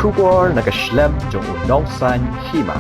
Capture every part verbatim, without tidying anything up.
Khubor na ka shlem jong u nongsan hima.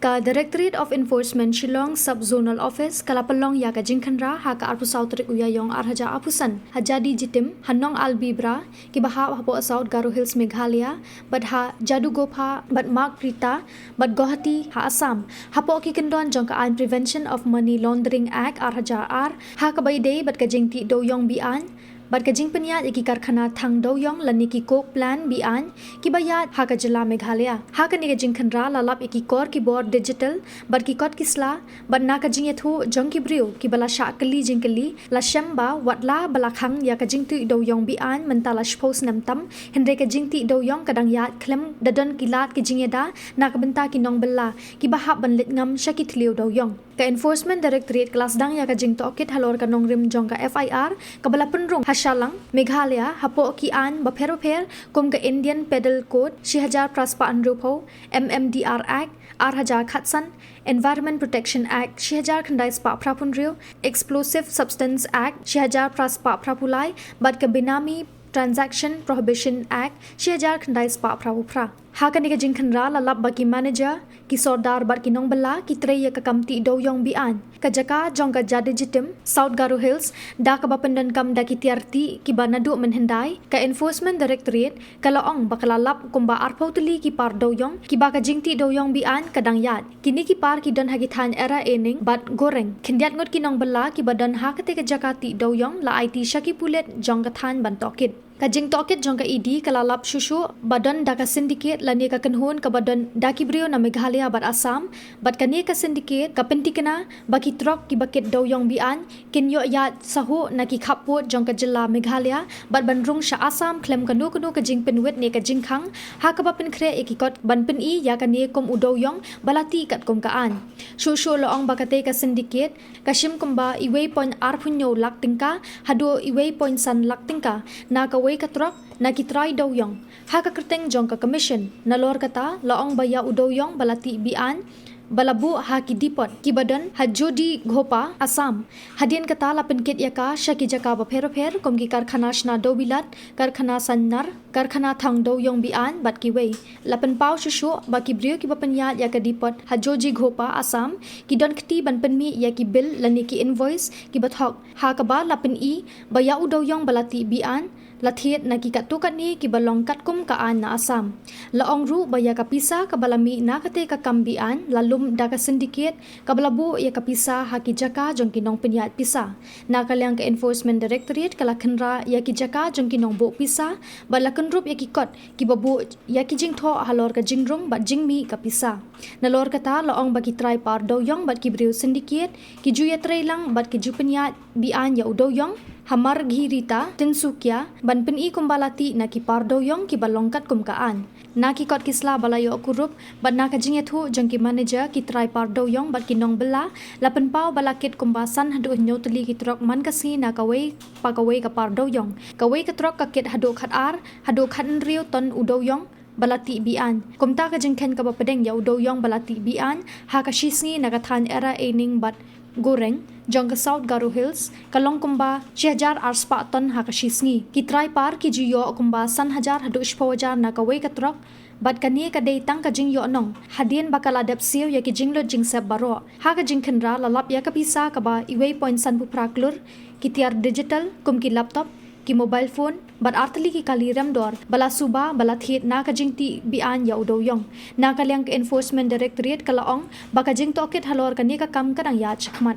Ka Directorate of Enforcement Shillong Sub Zonal Office ka la pynlong ïa ka jingkhynra ha ka arphew saw tarik u Ïaïong ar hajar arphew san ha Jadi Jitim ha Nong Albibra kiba hap hapoh South Garo Hills Meghalaya, bad ha Jadugopha bad Margprita bad Guwahati ha Assam, hapoh ki kyndon jong ka aiñ Prevention of Money Laundering Act ar hajar ar, ha kaba ïadei bad ka jingtih dewïong be-aiñ bad ka jingpynïaid ïa ki karkhana thang dewïong lane ki coke plant be-aiñ kiba ïaid ha ka jylla Meghalaya. Ha kane ka jingkhynra la lap ïa ki kor ki bor digital bad ki kot ki sla, bad na ka jingïathuh jong ki briew kiba la shah kylli jingkylli, la shem ba wat la ba la khang ïa ka jingtih dewïong be-aiñ mynta la shiphew snem tam, hynrei ka jingtih dewïong ka dang ïaid khlem da don ki lad ki jingïada na ka bynta ki nongbylla kiba hap ban leit ngam sha ki thliew dewïong. Ka Enforcement Directorate ka la sdang ïa ka jingtohkit halor ka nongrim jong ka F I R kaba la pynrung ha Shillong, Meghalaya, hapoh ki aiñ bapher bapher kum ka Indian Penal Code shi hajar phra spah hynriewphew, M M D R Act ar hajar khatsan, Environment Protection Act shi hajar khyndai spah phraphew hynriew, Explosive Substance Act shi hajar phra spah phraphew lai, bad ka Benami Transaction Prohibition Act shi hajar khyndai spah phraphew phra. Ha kane ka jingkhynra la lap ba ki manager, ki sordar bad ki nongbylla ki trei ïa ka kam tih dewïong be-aiñ. Ka jaka jong ka Jadi Jitim, South Garo Hills, da kaba pyndonkam da ki tiar tih kiba naduh mynhyndai, ka Enforcement Directorate ka la ong ba ka la lap kumba arphew tylli ki par dewïong kiba ka jingtih dewïong be-aiñ ka dang ïaid. Kine ki par ki don ha ki thaiñ Era Ening bad Goreng. Khyndiat ngut ki nongbylla kiba don ha kata ka jaka tih dewïong la aiti sha ki pulit jong ka thaiñ ban tohkit. Ka jingtohkit jong ka E D ka la lap shuh shuh ba don da ka syndicate lane ka kynhun kaba don da ki briew na Meghalaya bad Assam, bad kane ka syndicate ka pynthikna ba ki trok kiba kit dewïong be-aiñ kin ïoh ïaid sahuh na ki khappud jong ka jylla Meghalaya bad ban rung sha Assam khlem kano kano ka jingpynwit ne ka jingkhang, ha kaba pynkhreh ïa ki kot ban pyni ïa kane kum u dewïong ba la tih katkum ka aiñ. Shuh shuh la ong ba katei ka syndicate ka shim kumba uwei point arphew hynñiew lak tyngka haduh uwei point san lak tyngka na kawei ka trok na ki trai dewïong. Ha ka kyrteng jong ka Commission, nalor kata la ong ba ïa u dewïong ba la tih be-aiñ ba la buh ha ki depot kiba don ha Jodi Ghopa, Assam. Hadien kata la pynkit ïa ka sha ki jaka bapher bapher kum ki karkhana shna dewbilat, karkhana saiñ nar, karkhana thang dewïong be-aiñ bad kiwei. La pynpaw shuh shuh ba ki briew kiba pynïaid ïa ka depot ha Jodi Ghopa, Assam, ki don kti ban pynmih ïa ki bill lane ki invoice kiba thok, ha kaba la pyni ba ïa u dewïong ba la tih be-aiñ la thied na ki katto katne kiba long katkum ka aiñ na Assam. La ong ruh ba ïa ka pisa kaba la mih na katei ka kam be-aiñ la lum da ka syndicate kaba la buh ïa ka pisa ha ki jaka jong ki nongpynïaid pisa. Na ka liang ka Enforcement Directorate ka la kynra ïa ki jaka jong ki nongbuh pisa bad la kynrup ïa ki kot kiba buh ïa ki jingthoh halor ka jingrung bad jingmih ka pisa. Nalor kata la ong ba ki trai par dewïong bad ki briew syndicate ki ju ïatreilang bad ki ju pynïaid be-aiñ ïa u dewïong ha Margherita, Tinsukia, ban pyni kumba la tih na ki par dewïong kiba long katkum ka aiñ. Na ki kot ki sla ba la ïoh kurup bad na ka jingïathuh jong ki manager, ki trai par dewïong bad ki nongbylla la pynpaw ba la kit kumba san haduh hynñiew tylli ki trok man ka sngi na kawei pa kawei ka par dewïong. Kawei ka trok ka kit haduh khatar haduh khathynriew ton u dewïong ba la tih be-aiñ. Kumta ka jingkheiñ kaba pdeng ïa u dewïong ba la tih be-aiñ ha ka shi sngi na ka thaiñ Era Ening bad Goreng jong ka South Garo Hills ka long kumba shi hajar ar spah ton ha ka shi sngi. Ki trai par ki ju ïoh kumba san hajar haduh shiphew hajar na kawei ka trok, bad kane ka dei tang ka jingïoh nong hadien ba ka la dep siew ïa ki jinglut jingsep baroh. Ha ka jingkhynra la lap ïa ka pisa kaba uwei point sanphew phra klur, ki tiar digital kum ki laptop, ki mobile phone bad ar tylli ki kali rem dor ba la suba ba la thied na ka jingtih be-aiñ ïa u dewïong. Na ka liang ka Enforcement Directorate ka la ong ba ka jingtohkit halor kane ka kam ka dang ïaid shakhmat.